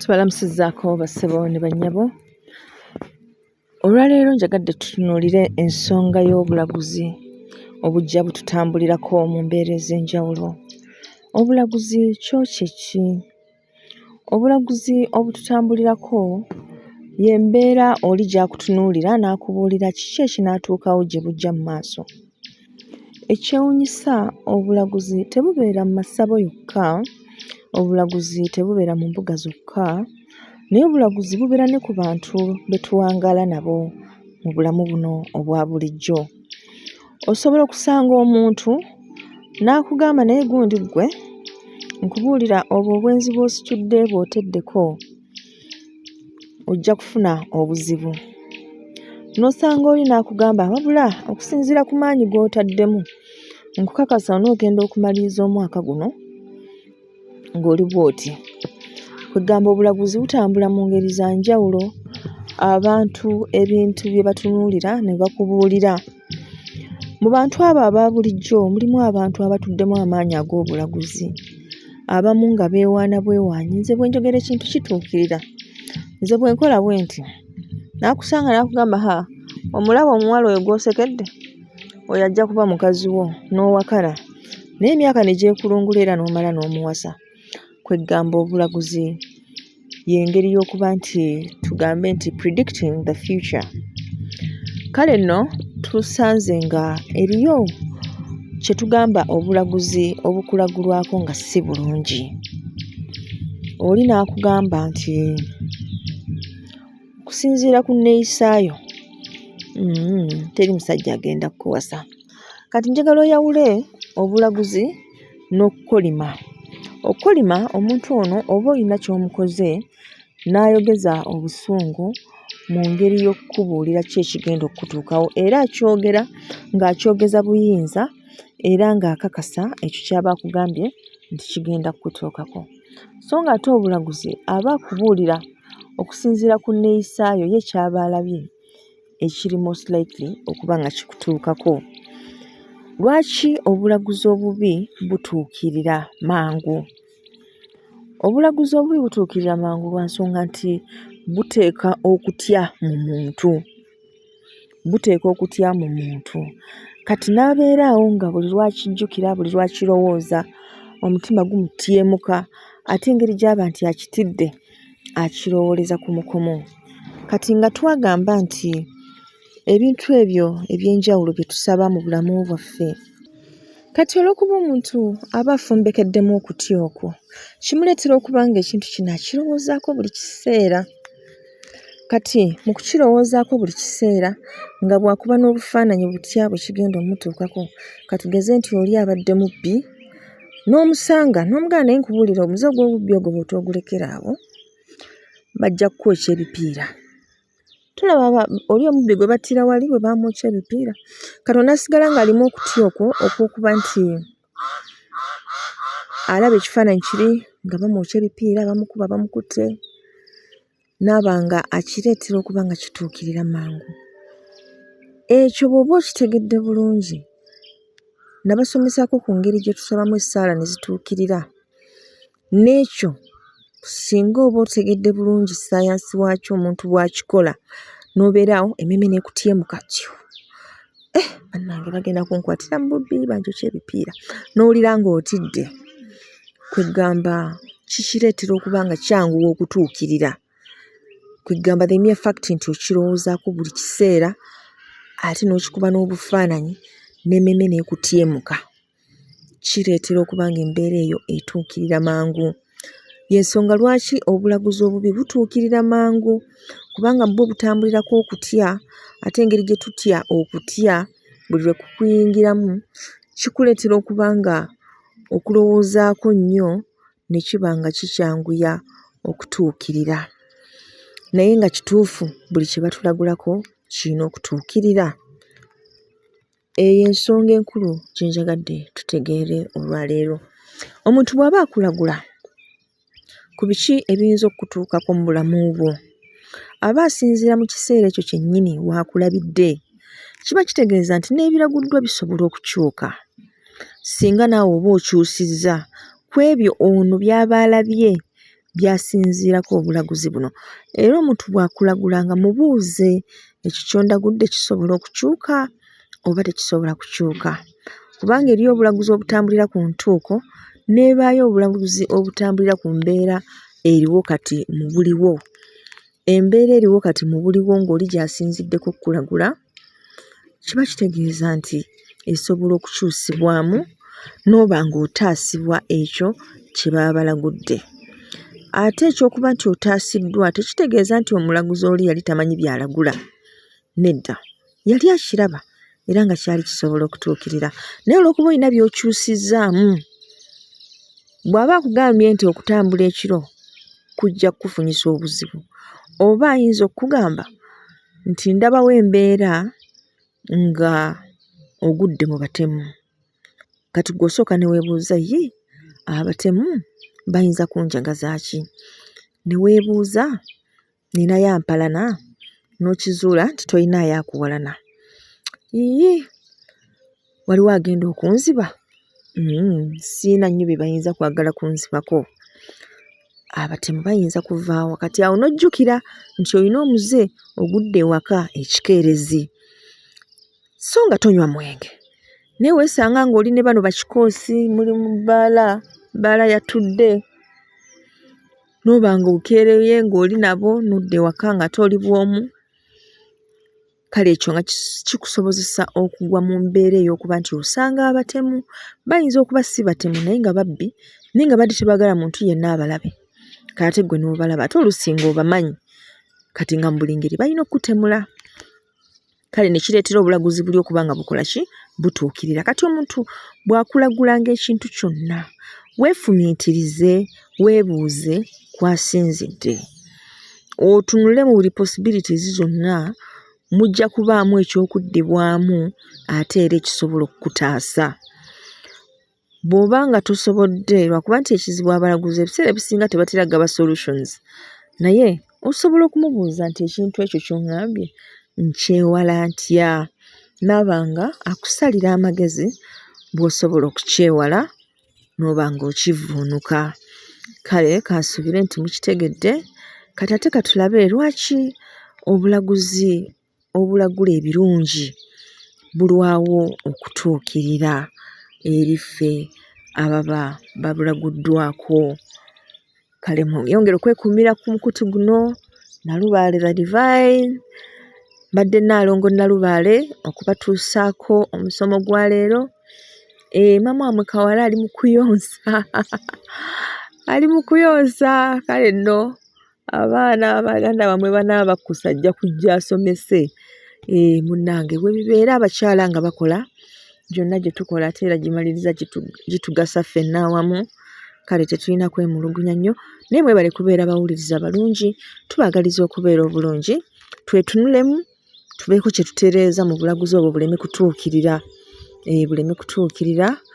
Tubalamusizzaako bassebo ne bannyabo. Olwaleero njagadde tutunuulire ensonga y'obulaguzi obujja bututambulirako mu mbeera ez'enjawulo. Obulaguzi kyo kye ki? Obulaguzi obututambulirako y'embeera oli gy'akutunuulira n'akubuulira kiki ekinaatuukawo gye bujja mu maaso. Ekyewuunyisa obulaguzi tebubeera mu masabo yokka, obulaguzi tebubeera mu mbuga zokka, naye obulaguzi bubeera ne ku bantu be tuwangaala nabo mu bulamu buno obwa bulijjo. Osobola okusanga omuntu n'akugamba naye gundi ggwe nkubuulira obwo obwenzi bw'ositudde bw'oteddeko ojja kufuna obuzibu. N'osanga oli n'akugamba wabula okusinziira ku maanyi g'otaddemu nkukakasa onoogenda okumaliriza omwaka guno ng'oli bw'oti. Kwegamba obulaguzi butambula mu ngeri za njawulo abantu ebintu bye batunuulira ne bakubuulira. Mu bantu abo aba bulijjo mulimu abantu abatuddemu amaanyi ag'obulaguzi, abamu nga beewaana bwewaanyi nze bwe njogera ekintu kituukirira, nze bwe nkola bwe nti n'akusanga n'akugamba haa omulaba omuwala oyo gw'osekedde oyo ajja kuba mukazi wo n'owakala naye emyaka ne gyekulungula era n'omala n'omuwasa. Kweggamba obulaguzi y'engeri y'okuba nti tugambe nti predicting the future. Kale nno tusanze nga eriyo kye tugamba obulaguzi obukulagulwako nga si bulungi. Oli n'akugamba nti okusinziira ku nneeyisa yo teri musajja agenda kukuwasa. Kati njagala oyawule obulaguzi n'okukolima. Okukolima omuntu ono oba olina ky'omukoze n'ayogeza obusungu mu ngeri y'okukubuulira ki ekigenda okukutuukawo era akyogera ng'akyogeza buyinza era ng'akakasa ekyo ky'aba akugambye nti kigenda kukutuukako. So ng'ate obulaguzi aba akubuulira okusinziira ku nneeyisa yo ye ky'aba alabye ekiri most likely okuba nga kikutuukako. Lwaki obulaguzi obubi butuukirira mangu? Obulaguzi obubi butuukirira mangu lwa nsonga nti buteeka okutya mu muntu, buteeka okutya mu muntu. Kati n'abeera awo nga buli lw'akijjukira, buli lw'akirowooza omutima gumutyemuka ate engeri gy'aba nti akitidde akirowooleza kumukumu. Kati nga twagamba nti ebintu ebyo eby'enjawulo bye tusaba mu bulamu bwaffe kati olw'okuba omuntu aba afumbekeddemu okutya okwo kimuleetera okuba ng'ekintu kino akirowoozaako buli kiseera. Kati mu kukirowoozaako buli kiseera nga bw'akuba n'obufaananyi butya bwe kigenda omutuukako, ka tugeze nti oli abadde mubbi n'omusanga n'omugamba naye nkubuulira omuze ogw'obubbi ogwo bw'otoogulekera awo bajja kukwokya ebipiira. Tolaba oli omubbi gwe battira wali bwe baamwokya ebipiira? Kati onaasigala ng'alimu okutya okwo okw'okuba nti alaba ekifaananyi kiri nga bamwokya ebipiira, bamukuba bamukutte n'aba nga akireetera okuba nga kituukirira mangu. Ekyo bw'oba okitegedde bulungi, nabasomesaako ku ngeri gye tusabamu essaala ne zituukirira. N'ekyo singa oba otegedde bulungi ssaayansi waakyo omuntu bw'akikola n'obeera awo emmeeme n'ekutyemuka tyu eh bannange bagenda kunkwatira mu bubbi banjokye ebipiira n'owulira ng'otidde. Kweggamba kikireetera okuba nga kyanguwa okutuukirira. Kweggamba the mere fact nti okirowoozaako buli kiseera ate n'okikuba n'obufaananyi n'emmeeme n'ekutyemuka. Kireetera okuba ng'embeera eyo etuukirira mangu. Y'ensonga lwaki obulaguzi obubi butuukirira mangu kubanga bwo butambulirako okutya ate engeri gye tutya okutya buli lwe kukuyingiramu kikuleetera okuba nga okulowoozaako nnyo ne kiba nga kikyanguya okutuukirira. Naye nga kituufu buli kye batulagulako kirina okutuukirira? Eyo ensonga enkulu gye njagadde tutegeere olwaleero. Omuntu bw'aba akulagula ku biki ebiyinza okukutuukako mu bulamu bwo, aba asinziira mu kiseera ekyo kyennyini w'akulabidde. Kiba kitegeeza nti n'ebiraguddwa bisobola okukyuka singa naawe oba okyusizza ku ebyo ono by'aba alabye. by'asinziirako obulaguzi buno. Era omuntu bw'akulagulanga mubuuze ekyo ky'ondagudde kisobola okukyuka oba tekisobola kukyuka, kubanga eriyo obulaguzi obutambulira ku ntuuko n'ebaayo obulaguzi obutambulira ku mbeera eriwo kati mu buliwo. Embeera eriwo kati mu buliwo ng'oli gy'asinziddeko okukulagula kiba kitegeeza nti esobola okukyusibwamu n'oba ng'otaasibwa ekyo kye baba balagudde. Ate eky'okuba nti otaasiddwa tekitegeeza nti omulaguzi oli yali tamanyi by'alagula, nedda, yali akiraba era nga kyali kisobola okutuukirira, naye olw'okuba olina by'okyusizzaamu, bw'aba akugambye nti okutambula ekiro kujja kukufunyisa obuzibu, oba ayinza okukugamba nti ndabawo embeera nga ogudde mu batemu. Kati ggwe osooka ne weebuuza, ye abatemu bayinza kunjagaza ki? Ne weebuuza ninayo ampalana? N'okizuula nti tolinaayo akuwalana. Yii, waliwo agenda okunziba? Sirina nnyo bye bayinza kwagala kunzibako. Abatemu bayinza kuvaawa? Kati awo n'ojjukira nti olina omuze ogudda ewaka ekikeerezi, so nga tonywa mwenge, naye weesanga ng'oli ne bano bakikoosi muli mu bbaala, bbaala yatudde, n'oba ng'okeereye ng'oli nabo n'odda ewaka ng'ate oli bw'omu. Kale ekyo nga kikusobozesa okugwa mu mbeera ey'okuba nti osanga abatemu. Bayinza okuba si batemu naye nga babbi, naye nga badde tebaagala muntu yenna abalabe, kale ate ggwe n'obalaba, ate oluusi ng'obamanyi, kati nga mu buli ngeri balina okukutemula. Kale ne kireetera obulaguzi buli okuba nga bukola ki? Butuukirira. Kati omuntu bw'akulagulanga ekintu kyonna, weefumiitirize, weebuuze kw'asinzidde, otunule mu buli possibilities zonna, mujja kubaamu ekyokuddibwamu ate era ekisobola okukutaasa. Bw'oba nga tosobodde, lwakuba nti ekizibu abalaguzi ebiseera ebisinga tebatera gaba solutions, naye osobola okumubuuza nti ekintu ekyo ky'oŋŋambye nkyewala ntya? N'aba nga akusalira amagezi bw'osobola okukyewala n'oba ng'okivvuunuka. Kale kansuubire nti mukitegedde. Kati ate katulabe lwaki obulaguzi obulagula ebirungi bulwawo okutuukirira eri ffe ababa babulaguddwako. Kale mweyongere okwekuumira ku mukutu guno Nalubaale the Divine. Mbadde Nnaalongo Nalubaale okubatuusaako omusomo gwa leero. Maama wammwe Kawala ali mu kuyonsa ali mu kuyonsa, kale nno abaana baganda bammwe banaaba bakkusa ajja kujja asomese. Munnange bwe bibeera abakyala nga bakola gyonna gye tukola ate era gimaliriza gitugasa ffenna awamu. Kale tetulina kwemulugunya nnyo, naye mwebale kubeera bawuliriza balungi, tubaagaliza okubeera obulungi, twetunulemu tubeeko kye tutereeza mu bulaguzi obwo buleme kutuukirira, buleme kutuukirira.